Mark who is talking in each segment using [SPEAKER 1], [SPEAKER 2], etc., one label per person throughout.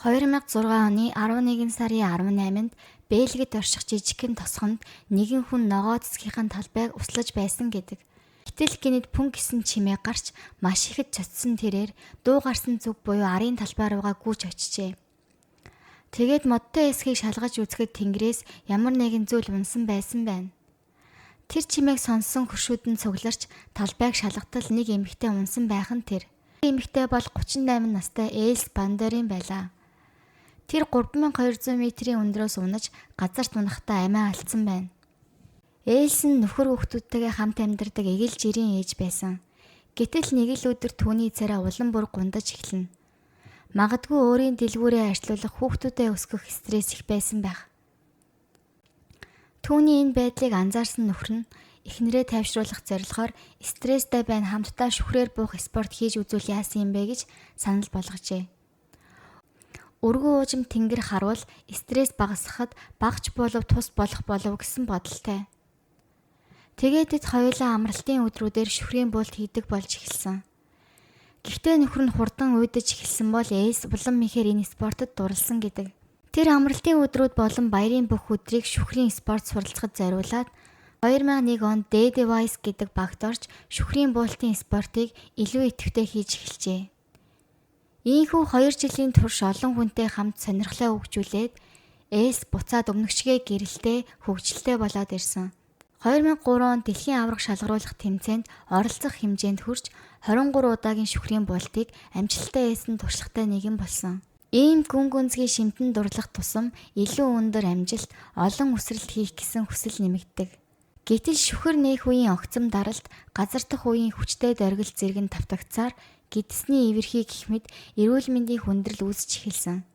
[SPEAKER 1] 2006 оны 11 сарын 18-нд Бельгид орших жижигхэн тосгонд нэгэн хүн ногоо цэцгийнхэн талбайг услаж байсан гэдэг. Гэтэл гэнэт пүн гэсэн чимээ гарч маш ихэд цоцсон тэрээр дуу гарсан зүг буюу арын талбай руугаа гүйж очжээ. Тэгээд модтой эсхийг шалгаж үзэхэд тэнгэрээс ямар нэгэн зүйл унсан байсан байна. Тэр чимээг сонссон хөршүүд нь цугларч талбайг шалгатал нэг эмэгтэй унсан байх нь тэр. Эмэгтэй бол 38 настай Элс Бандерын байлаа. Тэр 3200 метрийн өндрөөс унаж газарт унахдаа амиа алдсан байна. Элс нь нөхөр хүүхдүүдтэйгээ хамт амьдардаг эгэл жирийн ээж байсан. Гэтэл нэг л өдөр түүний царай улам бүр гундаж эхэлнэ. Магадгүй өөрийн дэлгүүрээ ажилуулах хүүхдүүдэд өсгөх стресс их байсан байх. Түүний энэ байдлыг анзаарсан нөхөр нь эхнэрээ тайвшруулах зорилгоор стресстэй байна хамтдаа шүхрээр буух спорт хийж үзвэл яасан юм бэ гэж санал болгожээ. Өргөн уужим тэнгэр харуул стресс багасгахад багч болов тус болох болов гэсэн бодолтой. Тэгээд тэд хоёулаа амралтын өдрүүдээр шүхрийн буулт хийдэг болж эхэлсэн. Гэхдээ нөхөр нь хурдан уйдаж эхэлсэн бол Элс улам ихээр энэ спортод дурлсан гэдэг. Тэр амралтын өдрүүд болон баярын бүх өдрийг шүхрийн спорт суралцахад зориулаад 2001 онд D Device гэдэг багт орж шүхрийн буултын спортыг илүү идэвхтэй хийж эхэлжээ. Ийхүү 2 жилийн турш олон хүнтэй хамт сонирхлоо хөгжүүлээд Элс буцаад өмнөх шигээ гэрэлтэй хөгжилтэй болоод ирсэн. 2003 онд дэлхийн аварга шалгаруулах тэмцээнд оролцох хэмжээнд хүрч 23 удаагийн шүхрийн буултыг амжилттай ээсэн туршлагатай нэгэн болсон. Ийм гүн гүнзгий шимтэн дурлах тусам илүү өндөр амжилт, олон үсрэлт хийх гэсэн хүсэл нэмэгддэг. Гэтэл шүхэр нээх үеийн огцом даралт, газар дахь үеийн хүчтэй доргил зэрэг нь тавтагцаар гэдсний эвэрхий гэх мэт эрүүл мэндийн хүндрэл үүсэж эхэлсэн.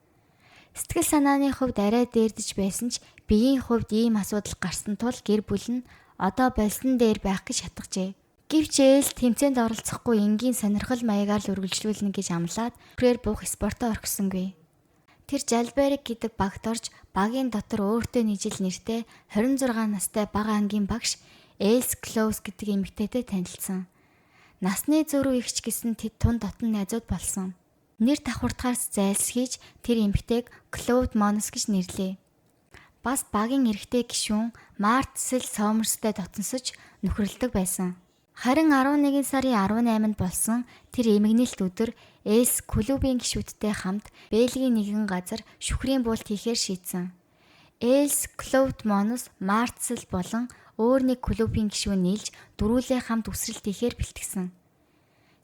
[SPEAKER 1] Сэтгэл санааны хувьд арай дээрдэж байсан ч биеийн хувьд ийм асуудал гарсан тул гэр бүл нь одоо болсон дээр байх гэж шатгажээ. Гэвч Элс тэмцээнд оролцохгүй энгийн сонирхол маягаар л үргэлжлүүлнэ гэж амлаад шүхрээр буух спортоо орхисонгүй. Тэр Жалберг гэдэг багт орж багийн дотор өөртөө нийжил нэртэй 26 настай бага ангийн багш Элс Клоус гэдэг эмэгтэйтэй танилцсан. Насны зөрүү ихч гэсэн тэд тун дотн найзууд болсон. Нэр давхартахаас зайлсхийж тэр эмэгтэйг Клоуд Монос гэж нэрлэв. Бас багийн эрэгтэй гишүүн Мартсел Сомерстэй дотносож нөхөрлөдөг байсан. Харин 11 сарын 18-нд болсон тэр эмгэнэлт өдөр Элс клубын гишүүдтэй хамт Бельгийн нэгэн газар шүхрийн буулт хийхээр шийдсэн. Элс, Клоуд Монос, Мартсел болон өөр нэг клубын гишүүн нийлж дөрвүүлээ хамт үсрэлт хийхээр бэлтгэсэн.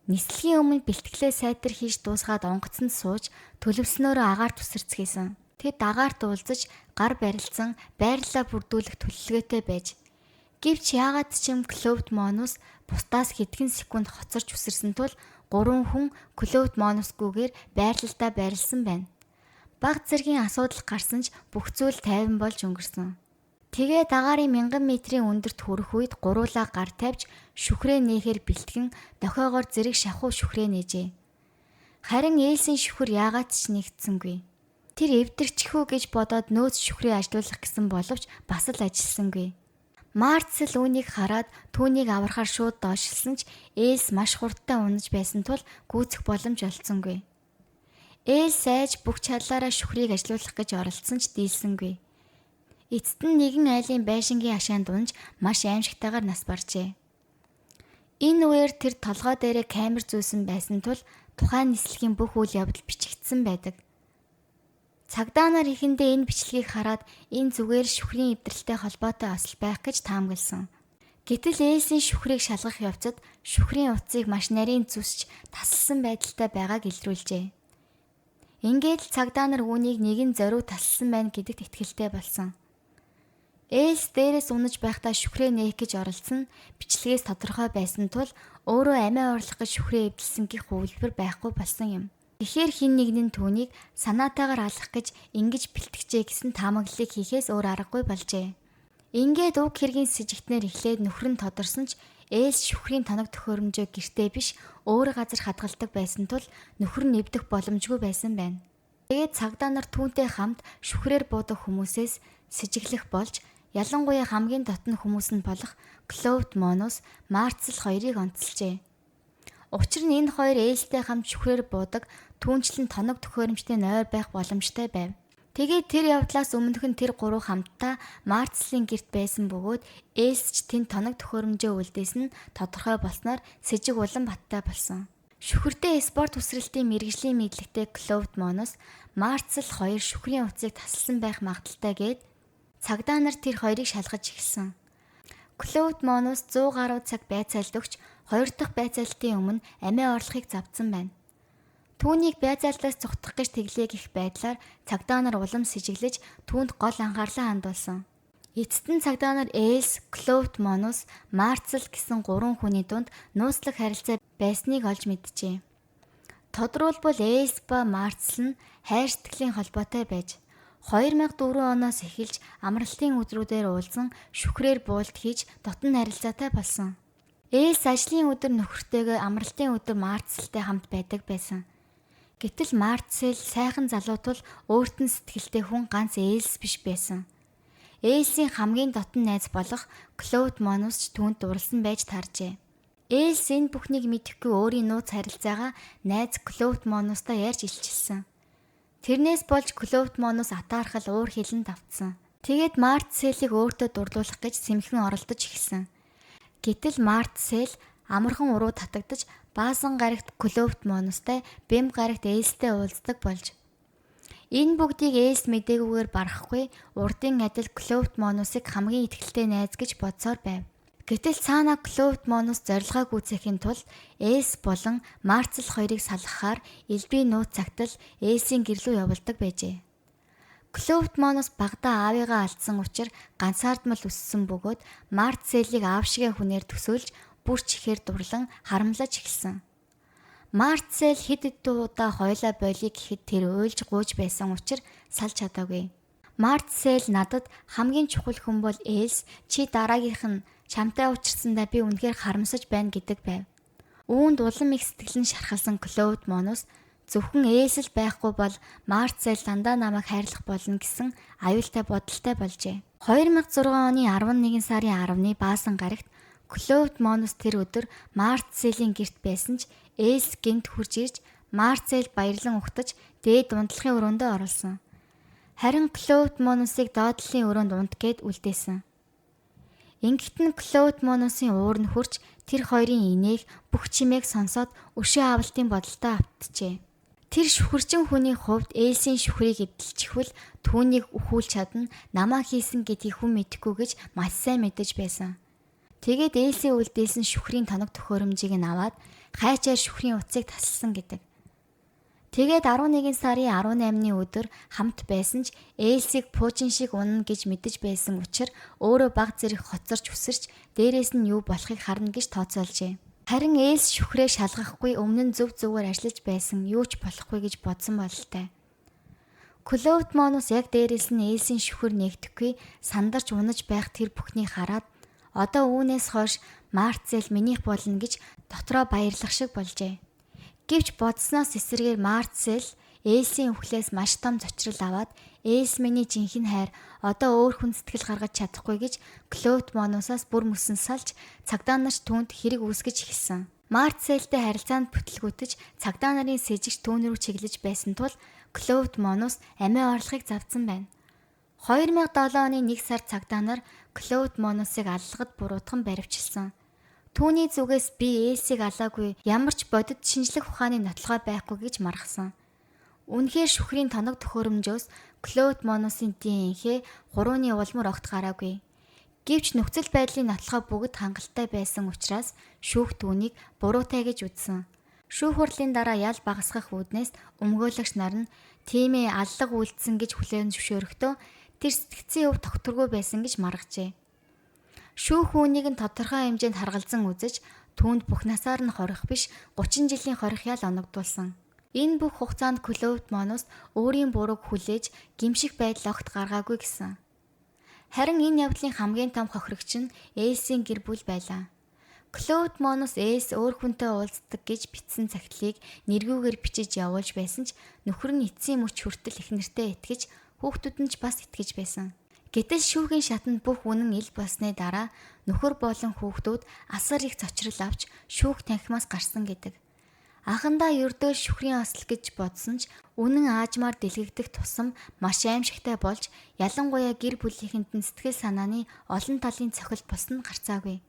[SPEAKER 1] Нислэгийн өмнө бэлтгэлээ сайтар хийж дуусгаад онгоцонд сууж төлөвснөөрөө агаарт үсэрцгээсэн. Тэд агаарт уулзаж гар барилцсан байрлалаа бүрдүүлэх төлөвлөгөөтэй байж. Гэвч яагаад ч юм Клоуд Монус бусдаас хэдхэн секунд хоцорч үсэрсэн тул гурван хүн Клоуд Монусгүйгээр байрлалдаа байрлсан байна. Баг зэргийн асуудал гарсан ч бүх зүйл тайван болж өнгөрсөн. Тэгээд агаарын 1000 метрийн өндөрт хүрэх үед гуруулаа гар тавьж шүхрээ нээхээр бэлтгэн дохиогоор зэрэг шахуу шүхрээ нээжээ. Харин Элсийн шүхэр яагаад ч нэгдсэнгүй. Тэр эвдэрчихүү гэж бодоод нөөц шүхрээ ажилуулах гэсэн боловч бас л ажилласангүй. Мартсел үүнийг хараад түүнийг аврахаар шууд доошлсон ч Элс маш хурдтай унаж байсан тул гүйцэх боломж олдсонгүй. Элс айж бүх чадлаараа шүхрийг ажилуулах гэж оролдсон ч дийлсэнгүй. Эцэст нь нэгэн айлын байшингийн ашаанд унж маш аимшигтайгаар нас баржээ. Энэ үеэр тэр толгой дээрээ камер зүүсэн байсан тул тухайн нислэгийн бүх үйл явдал бичигдсэн байдаг. Цагдаа нар эхэндээ энэ бичлэгийг хараад энэ зүгээр шүхрийн эвдрэлтэй холбоотой осол байх гэж таамагласан. Гэтэл Элсийн шүхрийг шалгах явцад шүхрийн утсыг маш нарийн зүсч тасалсан байдалтай байгааг илрүүлжээ. Ингээд л цагдаа нар үүнийг нэгэн зориу тасалсан байна гэдэгт итгэлтэй болсон. Элс дээрээс унаж байхдаа шүхрээ нээх гэж оролдсон бичлэгээс тодорхой байсан тул өөрөө амиа орлох гэж шүхрээ эвдэлсэн гэх хувилбар байхгүй болсон юм. Тэгэхээр хэн нэгэн нь түүнийг санаатайгаар алах гэж ингэж бэлтгэжээ гэсэн таамаглалыг хийхээс өөр аргагүй болжээ. Ингээд уг хэргийн сэжигтнэр эхлээд нөхөр нь тодорсон ч Элс шүхрийн тоног төхөөрөмжөө гэртээ биш өөр газар хадгалдаг байсан тул нөхөр нь эвдэх боломжгүй байсан байна. Тэгээд цагдаа нар түүнтэй хамт шүхрээр буудаг хүмүүсээс сэжиглэх болж ялангуяа хамгийн дотно хүмүүс нь болох Клоуд Монос, Мартсел хоёрыг онцолжээ. Учир нь энэ хоёр ээлтэй хамт шүхрээр буудаг, түүнчлэн тоног төхөөрөмжтэй нойр байх боломжтой байв. Тэгээд тэр явдлаас өмнөхөн тэр гурав хамтдаа Марцлийн гэрт байсан бөгөөд Элс ч тэнд тоног төхөөрөмжөө үлдээсэн нь тодорхой болсноор сэжиг улам баттай болсон. Шүхэртэй спорт үсрэлтийн мэргэжлийн мэдлэгтэй Клод Монос Марцл хоёр шүхрийн утсыг тасалсан байх магадaltaй гээд цагдаа нар тэр хоёрыг шалгаж эхэлсэн. Клод Монос 100 гаруй цаг байцаалд өгч хоёр дахь байцаалтын өмнө амиа орлохыг завдсан байна. Түүнийг байцаалтаас зугтах гэж тэглээ гэх байдлаар цагдаа нар улам сэжиглэж түүнд гол анхаарлаа хандуулсан. Эцэст нь цагдаа нар Элс, Клод Монос, Марцл гэсэн гурван хүний дунд нууцлаг харилцаа байсныг олж мэджээ. Тодруулбал Элс ба Марцл нь хайр сэтгэлийн холбоотой байж 2004 оноос эхэлж амралтын өдрүүдээр уулзан шүхрээр буулт хийж дотн харилцаатай болсон. Элс ажлын өдөр нөхөртэйгээ амралтын өдөр Марцлтай хамт байдаг байсан. Гэтэл Марцел сайхан залуу тул өөрт нь сэтгэлтэй хүн ганц Элс биш байсан. Элсийн хамгийн дотн найз болох Клод Монус ч түүнд дурлсан байж тааржээ. Элс энэ бүхнийг мэдэхгүй өөрийн нууц харилцаагаа найз Клод Монустай ярьж илчилсэн. Тэрнээс болж Клод Монус атаархал уур хилэн давтсан. Тэгээд Марцелийг өөртөө дурлуулах гэж сэмхэн оролдож эхэлсэн. Гэтэл Марцел амархан уруу татагдаж баасан гарагт Клод Монустай, бэм гарагт Элстэй уулздаг болж. Энэ бүгдийг Элс мэдээгүйгээр барахгүй урдын адил Клод Монусыг хамгийн итгэлтэй найз гэж бодсоор байв. Гэтэл цаана Клод Монус зорилгоо гүйцэхийн тулд Элс болон Марцл хоёрыг салгахаар элбийн нууц цагтал Элсийн гэр лүү явуулдаг байжээ. Клод Монус багадаа аавыгаа алдсан учир ганцаардмал өссөн бөгөөд Марцелийг аав шигээ хүнээр төсөөлж бүр ч ихээр дурлан харамлаж эхэлсэн. Марцел хэд хэдэн удаа хоёлаа болиё гэхэд тэр уйлж гуйж байсан учир салж чадаагүй. Марцел надад хамгийн чухал хүн бол Элс, чи дараагийнх нь чамтай учирсандаа би үнэхээр харамсаж байна гэдэг байв. Үүнд улам их сэтгэл нь шархалсан Клод Монус зөвхөн Элс л байхгүй бол Марцел дандаа намайг хайрлах болно гэсэн аюултай бодолтой болжээ. 2006 оны 11 сарын 10-ны баасан гарагт Клод Монус тэр өдөр Марцелийн гэрт байсан ч Элс гэнт хурж ирж Марцел баярлан угтаж дээд унтлахын өрөөндөө оруулсан. Харин Клод Монусыг доотлолын өрөөнд унт гээд үлдээсэн. Ингэт нь Клод Монусын уур нь хурж тэр хоёрын инээх бүх чимээг сонсоод өшөө авалтын бодолтой автжээ. Тэр шүхэрчин хүний хувьд Элсийн шүхрийг эдэлчихвэл түүнийг үхүүлж чадна, намаа хийсэн гэдгийг хүн мэдэхгүй гэж маш сайн мэдэж байсан. Тэгээд Элсийн үлдээсэн шүхрийн тоног төхөөрөмжийг нь аваад хайчаар шүхрийн утсыг тасалсан гэдэг. Тэгээд 11 сарын 18-ны өдөр хамт байсан ч Элсийг пуужин шиг унана гэж мэдэж байсан учир өөрөө баг зэрэг хоцорч үсэрч дээрээс нь юу болохыг харна гэж тооцоолжээ. Харин Элс шүхрээ шалгахгүй өмнө нь зөв зүгээр ажиллаж байсан юу ч болохгүй гэж бодсон бололтой. Клод Монус яг дээрээс нь Элсийн шүхэр нэгдэхгүй сандарч унаж байх тэр бүхнийг хараад одоо үүнээс хойш Марцел минийх болно гэж дотроо баярлах шиг болжээ. Гэвч бодсноос эсрэгээр Марцел Элсийн үхлээс маш том зочрол аваад Элс миний жинхэнэ хайр одоо өөр хүн сэтгэл гаргаж чадахгүй гэж Клод Монусаас бүр мөсөн салж цагдаа нарч түүнд хэрэг үүсгэж эхэлсэн. Марцелтэй харилцаанд бүтлгүүтэж цагдаа нарын сэжигч түүн рүү чиглэж байсан тул Клод Монус амиа орлохыг завдсан байна. 2007 оны 1 сар цагдаа нар Клод Монусыг аллагад буруутхан баривчилсан. Түүний зүгээс би Элсийг алаагүй ямар ч бодит шинжлэх ухааны нотлогоо байхгүй гэж маргасан. Үнэхээр шүхрийн тоног төхөөрөмжөөс Клод Монусын ДНХ хурууны улмөр огт гараагүй. Гэвч нөхцөл байдлын нотлогоо бүгд хангалттай байсан учраас шүүх түүнийг буруутай гэж үзсэн. Шүүх хурлын дараа ял багасгах үүднээс өмгөөлөгч нар нь тийм аллаг үйлдсэн гэж хүлээн зөвшөөрөхдөө тэр сэтгцийн өв тогтворгүй байсан гэж маргажээ. Шүүх үүнийг нь тодорхой хэмжээнд харгалзан үзэж түүнд бүх насаар нь хорих биш 30 жилийн хорих ял оногдуулсан. Энэ бүх хугацаанд Клод Монус өөрийн бурууг хүлээж гэмших байдал огт гаргаагүй гэсэн. Харин энэ явдлын хамгийн том хохирогч нь Элсийн гэр бүл байлаа. Клод Монус Элс өөр хүнтэй уулздаг гэж бичсэн цагтлыг нэргүүгээр бичиж явуулж байсан ч нөхөр нь эцсийн мөч хүртэл их нэртэй итгэж хүүхдүүд нь ч бас итгэж байсан. Гэтэл шүүхийн шатанд бүх үнэн ил болсны дараа нөхөр болон хүүхдүүд асар их цочрол авч шүүх танхимаас гарсан гэдэг. Анхандаа ердөө шүхрийн осол гэж бодсон ч үнэн аажмаар дэлгэгдэх тусам маш аимшигтай болж ялангуяа гэр бүлийнхэнд нь сэтгэл санааны олон талын цохилт болсон гарцаагүй.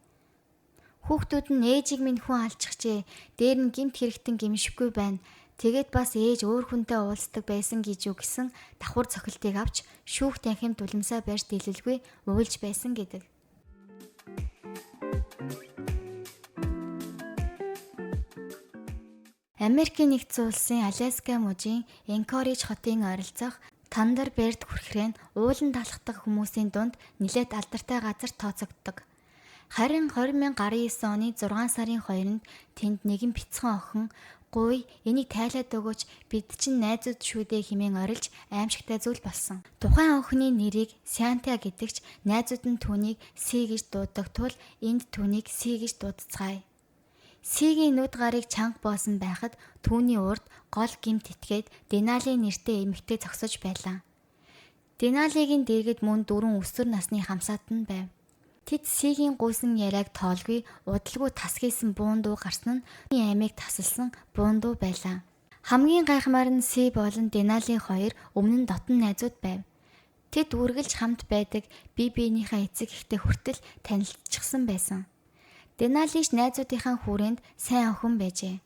[SPEAKER 1] Хүүхдүүд нь ээжийг минь хүн алчихжээ. Дээр нь гэмт хэрэгтэн гэмшихгүй байна. Тэгээд бас ээж өөр хүнтэй уулздаг байсан гэж юу гэсэн давхар цохилтыг авч шүүх танхимд улимсаа барьж дийлэлгүй уйлж байсан гэдэг. Америкийн нэгдсэн улсын Аляска мужийн Энкориж хотын ойролцоох Тандерберд хүрхрээ нь ууланд алхдаг хүмүүсийн дунд нэлээд алдартай газар тооцогддог. Харин 2019 оны 6 сарын 2-нд тэнд нэгэн бяцхан охин "Гуй, энийг тайлаад өгөөч, бид чинь найзууд шүү дээ" хэмээн орилж аимшигтай зүйл болсон. Тухайн охины нэрийг Сянта гэдэг ч найзууд нь түүнийг Си гэж дууддаг тул энд түүнийг Си гэж дуудацгаая. Сигийн нүд гарыг чанга боосон байхад түүний урд гол гэмт итгээд Деналийн нэртэй эмэгтэй зогсож байлаа. Деналигийн дэргэд мөн дөрвөн өсвөр насны хамсаат нь байв. Тэд Сигийн гуйсан яриаг тоолгүй удалгүй тасгийсан буун дуу гарсан нь амийг тасалсан буун дуу байлаа. Хамгийн гайхмаар нь Си болон Деналийн хоёр өмнө нь дотн найзууд байв. Тэд үргэлж хамт байдаг бие биенийхээ эцэг эхтэй хүртэл танилцчихсан байсан. Деналиш найзуудынхаа хүрээнд сайн охин байжээ.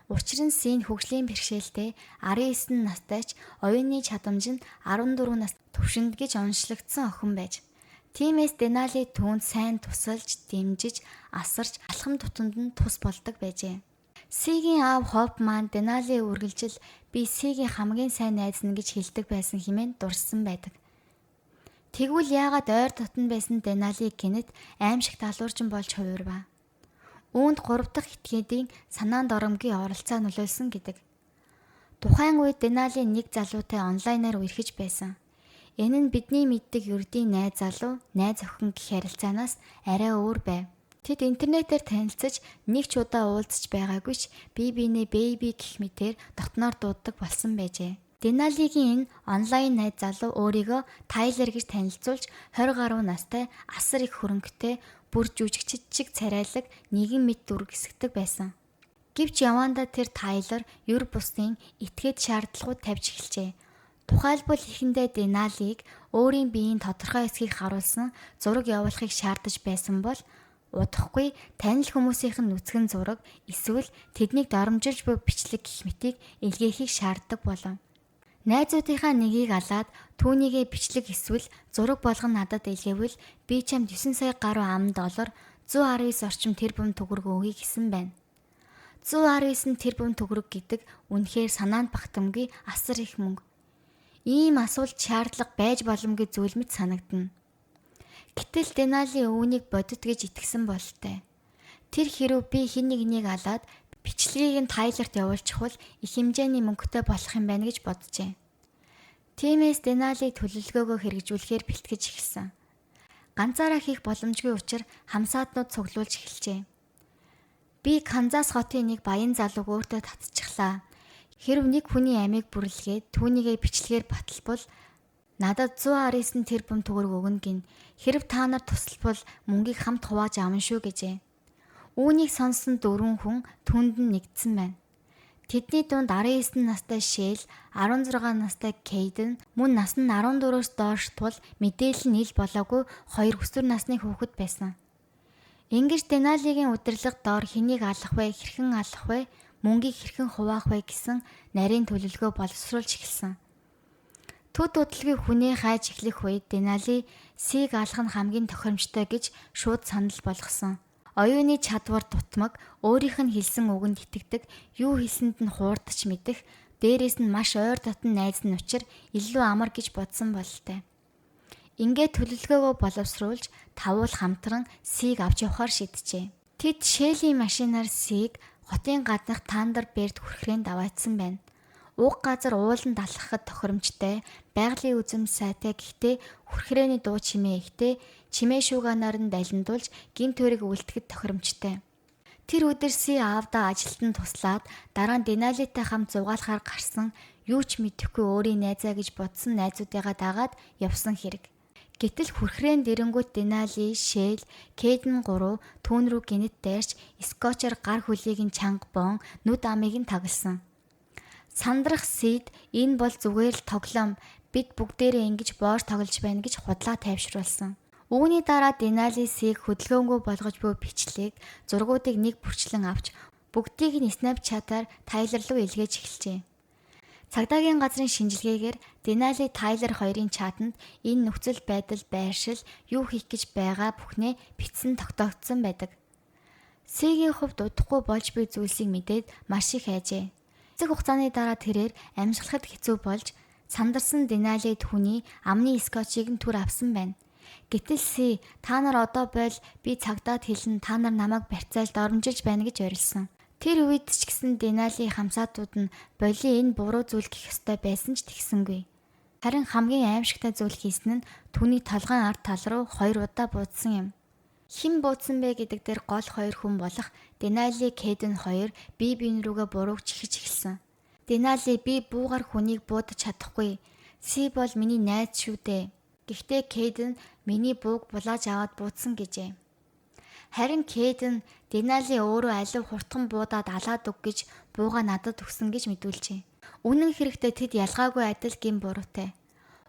[SPEAKER 1] Учир нь Син хөгжлийн бэрхшээлтэй 19 настай ч оюуны чадамж нь 14 нас түвшинд гэж онцлогдсон охин байж. Тиймээс Денали түүнд сайн тусалж, дэмжиж, асарч алхам тутамд нь тус болдог байжээ. Сигийн аав Хоп маань Денали үргэлжил би Сигийн хамгийн сайн найз нь гэж хэлдэг байсан хэмээн дурссан байдаг. Тэгвэл яагаад ойр дотн байсан Денали гэнэт аимшигт алуурчин болж хувирваа. Үүнд 3 дахь этгээдийн санаанд оромгүй оролцоо нөлөөлсөн гэдэг. Тухайн үед Денали нэг залуутай онлайнаар үерхэж байсан. Энэ нь бидний мэддэг ердийн найз залуу, найз охин гэх харилцаанаас арай өөр байв. Тэд интернетээр танилцаж нэг ч удаа уулзч байгаагүй ч бие биенээ бэйби гэх мэтээр дотноор дууддаг болсон байжээ. Деналигийн энэ онлайн найз залуу өөрийгөө Тайлер гэж танилцуулж 20 гаруй настай асар их хөрөнгөтэй бүр жүжигчид чиг царайлаг нэгэн мэд дүр гисгдэг байсан. Гэвч явандаа тэр Тайлер ер бусын этгээд шаардлагууд тавьж эхэлжээ. Тухайлбал эхэндээ Деналиг өөрийн биеийн тодорхой хэсгийг харуулсан зураг явуулахыг шаардаж байсан бол удахгүй танил хүмүүсийнх нь нүцгэн зураг эсвэл тэднийг доромжилж буй бичлэг гэх мэтийг илгээхийг шаарддаг болов. Найзуудынхаа нэгийг алаад түүнийгээ бичлэг эсвэл зураг болгон надад илгээвэл би чамд 9 сая гаруй ам доллар 119 орчим тэрбум төгрөг өгье гэсэн байна. 119 тэрбум төгрөг гэдэг үнэхээр санаанд багтамгүй асар их мөнгө. Ийм асуулт шаардлага байж боломгүй зүйл мэт санагдана. Гэтэл Денали үүнийг бодит гэж итгэсэн бололтой. Тэр хэрв би хэн нэгнийг алаад бичлэгийг нь Тайлерт явуулчихвал их хэмжээний мөнгөтэй болох юм байна гэж боджээ. Тиймээс Денали төлөвлөгөөгөө хэрэгжүүлэхээр бэлтгэж эхэлсэн. Ганцаараа хийх боломжгүй учраа хамсаатнууд цуглуулж эхэлжээ. Би Канзас хотын нэг баян залууг өөртөө татчихлаа. Хэрв нэг хүний амийг бүрлгээд түүнийгээ бичлэгээр баталбал надад 119 тэрбум төгрөг өгнө гин. Хэрв та нар туславал мөнгийг хамт хувааж авна шүү гэжээ. Үүнийг сонссон дөрвөн хүн түүнд нь нэгдсэн байна. Тэдний дунд 19 настай Шэл, 16 настай Кейден, мөн нас нь 14-өөс доош тул мэдээлэл нь ил болоогүй хоёр өсвөр насны хүүхэд байсан. Ингэж Деналигийн удирдлага доор хэнийг алах вэ, хэрхэн алах вэ, мөнгийг хэрхэн хуваах вэ гэсэн нарийн төлөвлөгөө боловсруулж эхэлсэн. Төд удалгүй хүнээ хайж эхлэх үед Денали Сиг алах нь хамгийн тохиромжтой гэж шууд санал болгосон. Оюуны чадвар дутмаг, өөрийнх нь хэлсэн үгэнд итгэдэг, юу хэлсэнд нь хуурдаж мэдэх, дээрээс нь маш ойр дотн найз нь учир илүү амар гэж бодсон бололтой. Ингээд төлөвлөгөөгөө боловсруулж тавуул хамтран Сиг авч явахаар шийджээ. Тэд Шэлийн машинаар Сиг хотын гаднах Тандерберд хүрхрээнд аваачсан байна. Уг газар ууланд алхахад тохиромжтой, байгалийн үзэм сайтай гэхдээ хүрхрээний дуу чимээ ихтэй, чимээ шууганаар нь далиндуулж гэмт хэрэг үлдэхэд тохиромжтой. Тэр өдөр Си аавдаа ажилд нь туслаад дараа нь Деналитай хамт зугаалахаар гарсан юу ч мэдэхгүй өөрийн найзаа гэж бодсон найзуудыгаа дагаад явсан хэрэг. Гэтэл хүрхрээнд ирэнгүүт Денали, Шэйл, Кейден 3 түүн рүү гэнэт дайрч скотчоор гар хөлийг нь чанга боон нүд амыг нь тагалсан. Сандрах Сид энэ бол зүгээр л тоглоом, бид бүгдээрээ ингэж боож тоглож байна гэж худлаа тайвшруулсан. Үүний дараа Денали Сийг хөдөлгөөнгүй болгож буй бичлэг, зургуудыг нэг бүрчлэн авч бүгдийг нь Snapchat-аар Тайлер руу илгээж эхэлжээ. Цагдаагийн газрын шинжилгээгээр Денали Тайлер хоёрын чатанд энэ нөхцөл байдал, байршил, юу хийх гэж байгаа бүхнээ бичсэн тогтоогдсон байдаг. Сигийн хувьд удахгүй болж буй зүйлсийг мэдээд маш их айжээ. Эцэг хугацааны дараа тэрээр амьсгалахад хэцүү болж сандарсан Денали түүний амны скотчийг нь түр авсан байна. Гэтэл Си та нар одоо бойл, би цагдаад хэлнэ, та нар намайг барьцаал доромжилж байна гэж орилсон. Тэр үед ч гэсэн Денали хамсаатууд нь боли энэ буруу зүйл гэх ёстой байсан ч тэгсэнгүй. Харин хамгийн аимшигтай зүйл хийсэн нь түүний толгойн ард тал руу 2 удаа буудсан юм. Хэн буудсан бэ гэдэг дээр гол хоёр хүн болох Денали, Кейден хоёр бие биен рүүгээ бурууг чихэж эхэлсэн. Денали би буугаар хүнийг буудаж чадахгүй. Си бол миний найз шүү дээ. Гэхдээ Кейден миний бууг булааж аваад буудсан гэжээ. Харин Кейден Денали өөрөө алив хурдхан буудаад алаад өг гэж буугаа надад өгсөн гэж мэдүүлжээ. Үнэн хэрэгтээ тэд ялгаагүй адил гэм буруутай.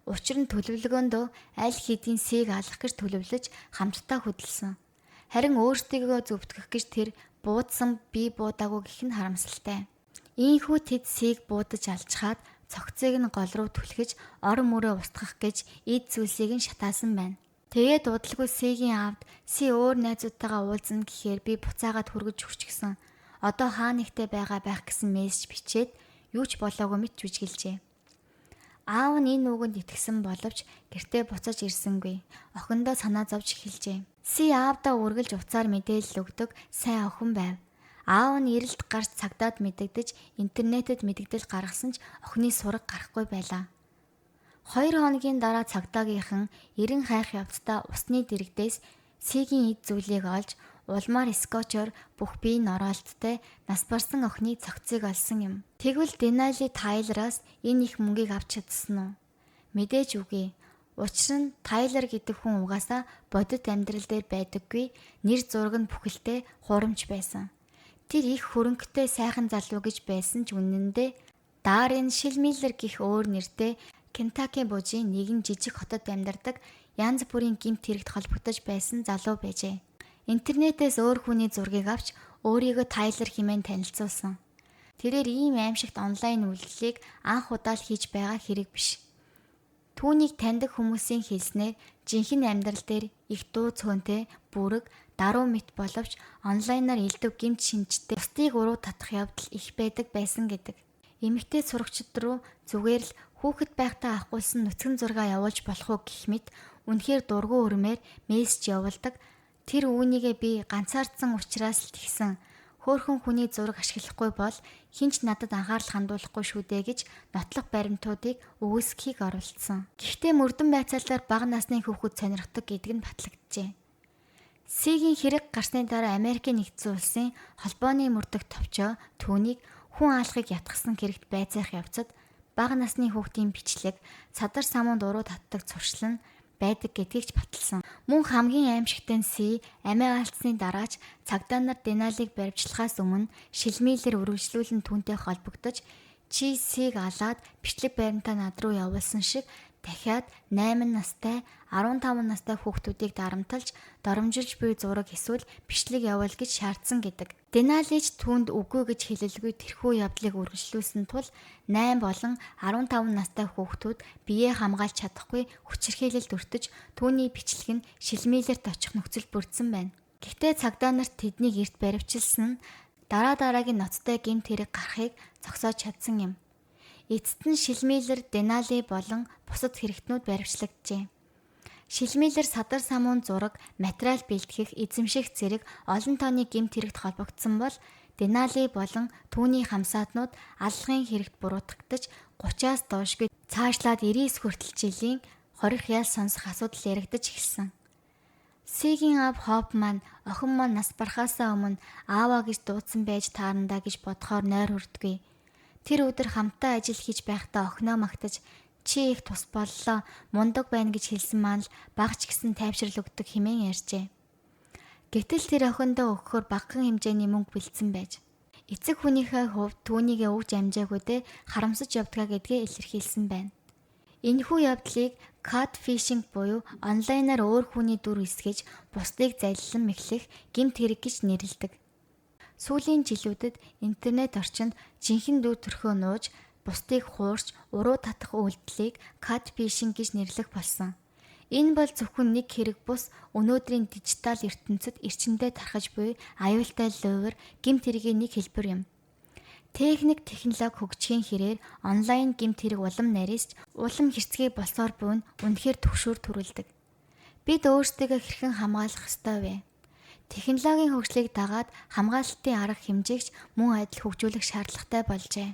[SPEAKER 1] Учир нь төлөвлөгөөндөө аль хэдийн Сийг алах гэж төлөвлөж хамтдаа хөдөлсөн. Харин өөрсдийгөө зөвтгөх гэж тэр буудсан, би буудаагүй гэх нь харамсалтай. Ийхүү тэд Сийг буудаж алчхаад цогцыг нь гол руу түлхэж орон мөрөө устгах гэж эд зүйлсийг нь шатаасан байна. Тэгээд удалгүй Сигийн аавд Си өөр найзуудтайгаа уулзна гэхээр би буцаагаад хүргэж өгчихсөн. Одоо хаа нэгтээ байгаа байх гэсэн мессеж бичээд юу ч болоогүй мэт жүжиглжээ. Аав нь энэ үгэнд итгэсэн боловч гэртээ буцаж ирсэнгүй. Охиндоо санаа зовж эхэлжээ. Си аавдаа үргэлж утсаар мэдээлэл өгдөг сайн охин байв. Аав нь эрэлт гарч цагдаад мэдэгдэж, интернетэд мэдэгдэл гаргасан ч охины сураг гарахгүй байлаа. 2 хоногийн дараа цагдаагийнхан эрен хайх явцдаа усны дэрэгдээс Сигийн эд зүйлийг олж улмаар скотчоор бүх бие нь ороолттой нас барсан охины цогцыг олсон юм. Тэгвэл Денали Тайлераас энэ их мөнгийг авч чадсан уу? Мэдээж үгүй. Учир нь Тайлер гэдэг хүн угаасаа бодит амьдрал дээр байдаггүй, нэр зураг нь бүхэлдээ хуурамч байсан. Тэр их хөрөнгөтэй сайхан залуу гэж байсан ч үнэндээ Даррен Шилмиллер гэх өөр нэртэй Кентаки буужийн нэгэн жижиг хотод амьдардаг янз бүрийн гэмт хэрэгт холбогдож байсан залуу байжээ. Интернетээс өөр хүний зургийг авч өөрийгөө Тайлер хэмээн танилцуулсан. Тэрээр ийм аимшигт онлайн үйлдэлийг анх удаа л хийж байгаа хэрэг биш. Түүнийг таньдаг хүмүүсийн хэлснээр жинхэнэ амьдрал дээр их дуу цөөнтэй бүрэг даруй мэт боловч онлайнаар элдэв гэмт шинжтэй бусдыг уруу татах явдал их байдаг байсан гэдэг. Эмэгтэй сурагчид руу зүгээр л хүүхэд байхдаа авахгүйсэн нүцгэн зургаа явуулж болох уу гэх мэт үнэхээр дургүй өрмээр мессеж явуулдаг. Тэр үүнийгээ би ганцаардсан учраас л тэгсэн. Хөөхөн хүний зураг ашиглахгүй бол хэн ч надад анхаарал хандуулахгүй шүү дээ гэж нотлох баримтуудыг өгөөсгөхийг оролдсон. Гэхдээ мөрдөн байцаалаар бага насны хүүхэд сонирхдог гэдэг нь батлагджээ. Сигийн хэрэг гарсны дараа Америкийн нэгдсэн улсын холбооны мөрдөх товчоо түүнийг хүн аалахыг ятгсан хэрэгт байцаах явцад бага насны хүүхдийн бичлэг, садар самуунд уруу татдаг зуршил нь байдаг гэдгийг ч баталсан. Мөн хамгийн аимшигтай нь Си амиа алдсны дараач цагдаа нар Деналиг баривчлахаас өмнө шилмийлэр үргэлжлүүлэн түүнтэй холбогдож чи Сиг алаад бичлэг баримтаа над руу явуулсан шиг дахиад 8 настай, 15 настай хүүхдүүдийг дарамталж, доромжилж буй зураг эсвэл бичлэг явуул гэж шаардсан гэдэг. Деналич түүнд үгүй гэж хэлэлгүй тэрхүү явдлыг үргэлжлүүлсэн тул 8 болон 15 настай хүүхдүүд биеэ хамгаалж чадахгүй хүчирхийлэлд өртөж түүний бичлэг нь шилмийлэрт очих нөхцөл бүрдсэн байна. Гэхдээ цагдаа нарт тэднийг эрт баривчилсан нь дараа дараагийн ноцтой гэмт хэрэг гарахыг зогсоож чадсан юм. Эцэст нь Шилмийлэр, Денали болон бусад хэрэгтнүүд баривчлагджээ. Шилмийлэр садар самуун зураг, материал бэлтгэх, эзэмших зэрэг олон тооны гэмт хэрэгт холбогдсон бол Денали болон түүний хамсаатнууд аллагын хэрэгт буруутгагдаж 30-аас доошгүй цаашлаад 99 хүртэл жилийн хорих ял сонсох асуудал яригдаж эхэлсэн. Сигийн аав Хоп маань охин маань нас барахаасаа өмнө ааваа гэж дуудсан байж таарандаа гэж бодохоор нойр хүрдэггүй. Тэр өдөр хамтдаа ажил хийж байхдаа охиноо магтаж Чи их тус боллоо, мундаг байна гэж хэлсэн маань л бага ч гэсэн тайвшрал өгдөг хэмээн ярьжээ. Гэтэл тэр охиндоо өгөхөөр багахан хэмжээний мөнгө бэлдсэн байж. Эцэг хүнийхээ хувьд түүнийгээ өгж амжаагүй дээ харамсаж явдгаа гэдгээ илэрхийлсэн байна. Энэхүү явдлыг catfishing буюу онлайнаар өөр хүний дүр эсгэж бусдыг залилан мэхлэх гэмт хэрэг гэж нэрлэдэг. Сүүлийн жилүүдэд интернет орчинд жинхэнэ дүр төрхөө нууж бусдыг хуурч уруу татах үйлдэлийг catfishing гэж нэрлэх болсон. Энэ бол зөвхөн нэг хэрэг бус, өнөөдрийн дижитал ертөнцид эрчимдээ тархаж буй аюултай луйвар, гэмт хэргийн нэг хэлбэр юм. Техник, технологи хөгжихийн хэрээр онлайн гэмт хэрэг улам нарийсч, улам хэрцгий болсоор буй нь үнэхээр түгшүүр төрүүлдэг. Бид өөрсдийгөө хэрхэн хамгаалах ёстой вэ? Технологийн хөгжлийг дагаад хамгаалалтын арга хэмжээгч мөн адил хөгжүүлэх шаардлагатай болжээ.